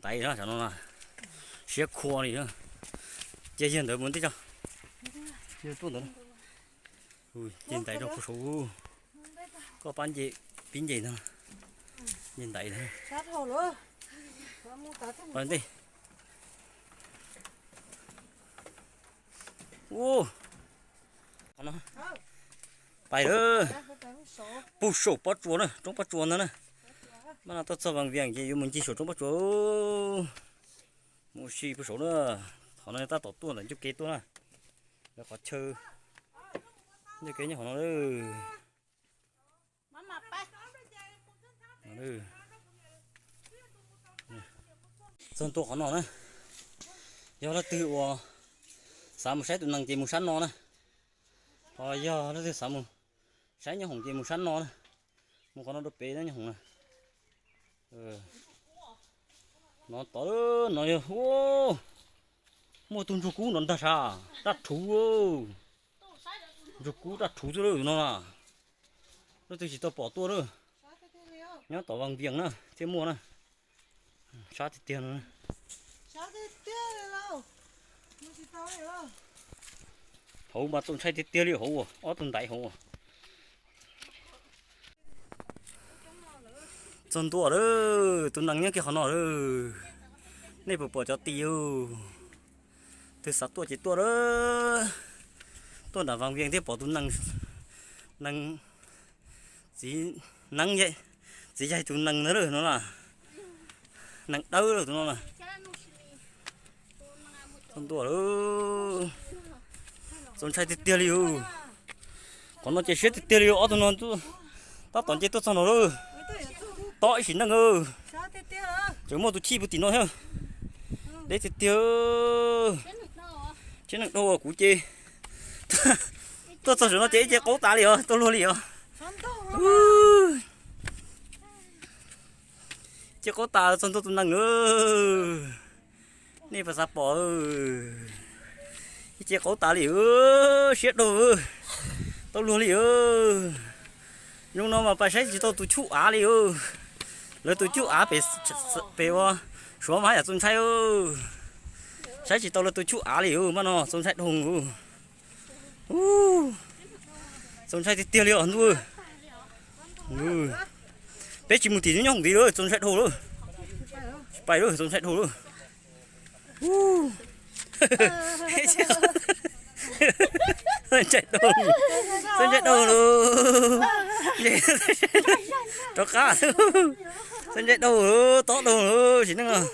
Ntaiv no, siab khua li. Cia yawg ntawd mus ntej tso. Yawg tuaj ntawd. Ces ntaiv rau puag saud. Koj pab nce, pib nce ntag. Nce ntaiv ntag. Ntej. Ua, qhov no pais lawm. Puag saum pob tsuas na, roob pob tsuas ntag na. Mas no tuaj txog Vaj Viam ces yuav mus ncig saum roob pob tsuas. Mus ua si puag saud na. Qhov no tab tom tuaj ntawm ncauj kev tuaj na. Lawv qhov chaw ncauj kev nyob qhov no lawm. Txog ntua qhov no na, yog leej twg uas xav mus saib tus nees ces mus sab no na. Ho yog leej twg xav mus saib nyob hoom ces mus sab no na. Mus qhov no rau pem nyob hoom na. No tod no yog, muaj tug ntsuag kub no ntag sas, daj rhuv. Ntsuag kub daj rhuv xwb lawm no na. Leej twg tsis tau pom tuaj lawm. Nyob tom Vaj Viam na thiaj muaj na. Sab tiag tiag no. Hauv mas txaus ntshai tiag tiag li hauv, ob tug ntaiv hauv. Txog ntua lawm, tus nees nyob kiag qhov no lawm. Nej puas pom cov tis? Twg xav tuaj ces tuaj lawm. Tuaj nram Vaj Viam thiaj pom tus nees, nees, txiv neeb, txiv yaig tus nees ntawd lawm no na. Nees dawb lawm tus no na. Txog ntua lawm. Txaus ntshai tiag tiag li os. Qhov no ces siab tiag tiag li, ob tug no tab tom nce tuaj txog no lawm. Tob ib sim neej. Tseem muaj tus chij puag tim no thiab. Deb tiag tiag. Siab neej dhau kuv ces tuaj txog saum no ces ib ce qaub tas li os, tau luag li os. Ib ce qaub tas txog ntua tus nees lawm. Nej puas xav pom? Ib ce qaub tas li, siab dhau, tau luag li. Zoo no mas pais saib tsis tau tus cuj av li. Lawv tus cuj av pem, pem ua Suav mas yam txaus ntshai. Saib tsis tau lawv tus cuj av li, mas no txaus ntshai dhau. Txaus ntshai tiag tiag li os ntuj. Peb tsis mus tim nyob hoom ntxiv lawm, txaus ntshai dhau lawm. Tsis pais lawm, txaus ntshai dhau lawm. Ntshai dhau, txaus ntshai dhau lawm. Rov qab, txaus ntshai dhau, tob dhau lawm, sim neej,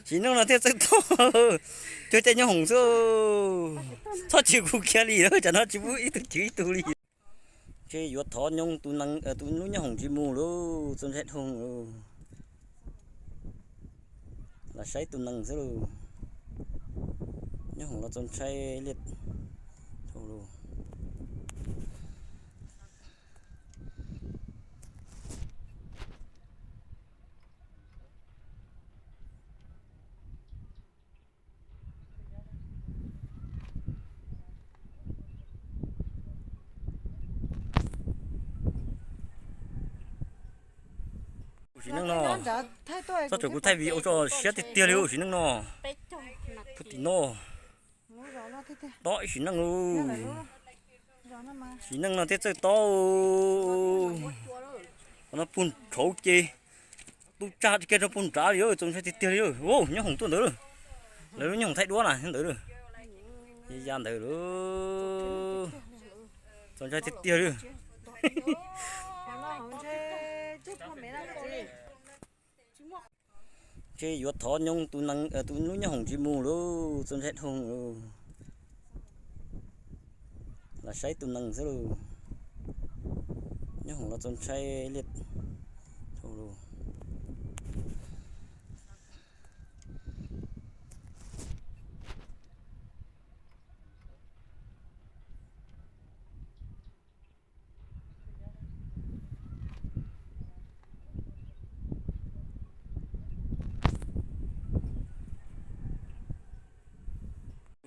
sim neej no thiaj txawj tob. Cuag caij nyob hoom xwb. Txhob chwv kuv kiag li, tsam no tsis pub ib tug chwv ib tug li. Ntshe yuav thov nyob tus nees, tus lub nyob hoom tsis mus lawm, txaus ntshai dhau lawm. Los saib tus nees xwb lauj. Nyob hoom los txaus ntshai liaj dhau lawm. Sim neej no, txhob tsam kuv thaij video tso, siab tiag tiag li sim neej no. Puag tim no, tob ib sim neej. Sim neej no thiaj txawj tob. Qhov no puag nrhauv ces tub tsag tsis kiag rau puag nrad li, txaus ntshai tiag tiag li. Nyob hoom tuaj ntawd, lawv lub nyob hoom thaij duab na ntawd, ya ntawd. Txaus ntshai tiag tiag li. Ntshe yuav thov nyob tus nees, tus lub nyob hoom tsis mus lawm, txaus ntshai dhau lawm. Los saib tus nees xwb lauj. Nyob hoom los txaus ntshai liaj dhau lawm.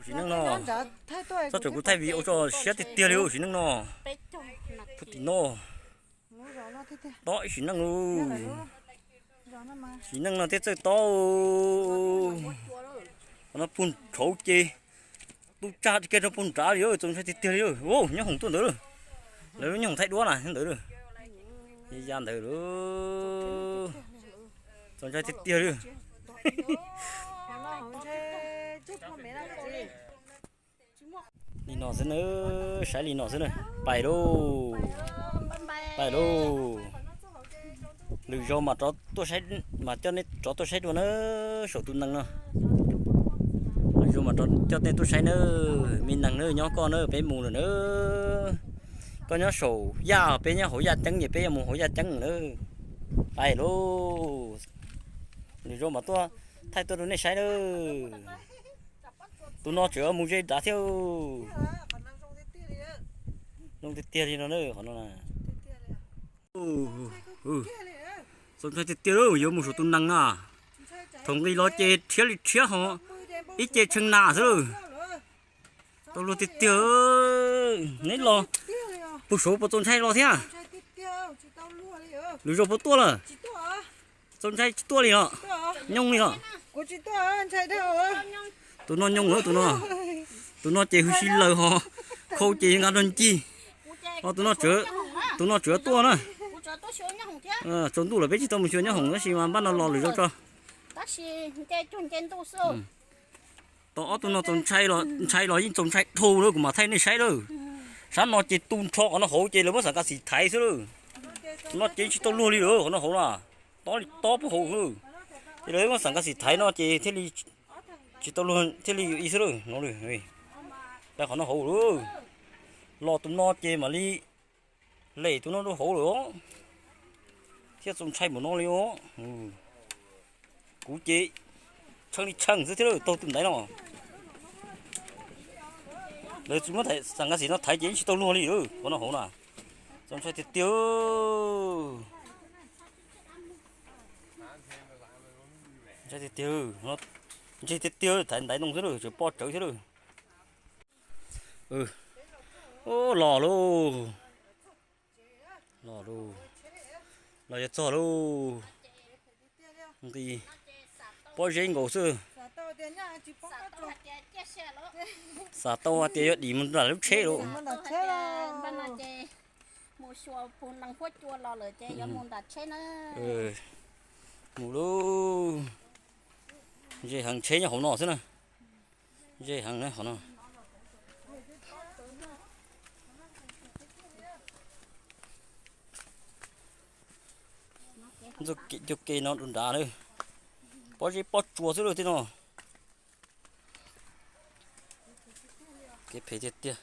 Sim neej no, txhob tsam kuv thaij video tso, siab tiag tiag li sim neej no. Puag tim no, tob ib sim neej. Tsis neej no thiab txawj tob. Qhov no puag nrhauv ces tub tsag kiag rau puag nrad li, txaus ntshai tiag tiag li. Nyob hoom tuaj ntawd lawm. Lawv lub nyob hoom thaij duab na ntawd lawm. Ya ntawd lawm. Txaus ntshai tiag tiag li. Li no xwb na, saib li no xwb na. Pais lauj, pais lauj. Lwm zaus mam rov tuaj saib, mas coj nej rov tuaj saib dua na, saum tus nees no. Lwm zaus mam rov coj nej tuaj saib na, me nees na, nyob koj na, peb mus lawm na. Koj nyob saum yaj, peb nyob hauv yaj ceeb, ces peb yuav mus hauv yaj ceeb na. Pais lauj, lwm zaus mam tuaj thaij tuaj rau nej saib na. Tus no tseem mus ze nrad thiab. Zoo tiag tiag li no na, qhov no. Txaus ntshai tiag tiag, yuav mus saum tus nees na. Thaum nqis los ces rhiab li rhiab ho, ib ce tshee nas xwb lawm. Tau luag tiag tiag. Neb los puag saud puas txaus ntshai los thiab? Lwm zaus puas tuaj lawm? Txaus ntshai tsis tuaj li os. Nyooj li os. Tus no nyooj lawm tus no. Tus no ces hwj si lawm ho, khau ces nqa nrog ncig. Ho tus no tseem tuaj na. Tsaus ntuj lawm peb tsis tau mus xyuas nyob hoom tab sis mas npaj no los lwm zaus tso. Tau ob tug no txaus ntshai los yeej txaus ntshai dhau lawm kuv mam thaij nej saib lawm. Sab no ces tu nrho qhov no hauv ces lawv muab xam kas xim thaiv xwb lawm. No ces tsis tau luag li lawm qhov no hauv na. Tob li tob puag hauv xwb. Ces lawv muab xam kas xim thaiv no ces thiaj li tsis tau luag thiaj li ib xwb lawm no. Pais qhov no hauv lawm. Los tus no ces mam li lem tus no rau hauv lawm os. Thiaj txaus ntshai npaum no li os. Kuv ces tshee li tshee xwb thiab lawm taug tus ntaiv no. Lawv tsis muab xam kas xim no thaiv ces yeej tsis tau luag li lawm qhov no hauv na. Txaus ntshai tiag tiag. Ntshai tiag tiag, ntshai tiag tiag, thaiv ntaiv no xwb lawm tseem poj tsawv thiab lawm. Los lauj, los lauj, los yuav txog lauj. Nqis pob zeb nkaus xwb. Xav tau hais tias yuav dim mus nram lub tsheb lauj. Mus lauj, ze heev, tsheb nyob hauv no xwb na. Ze heev na qhov no. Ntxuag ke no rau nrad na. Pob zeb pob tsuas xwb lauj tej no. Kev phem tiag tiag.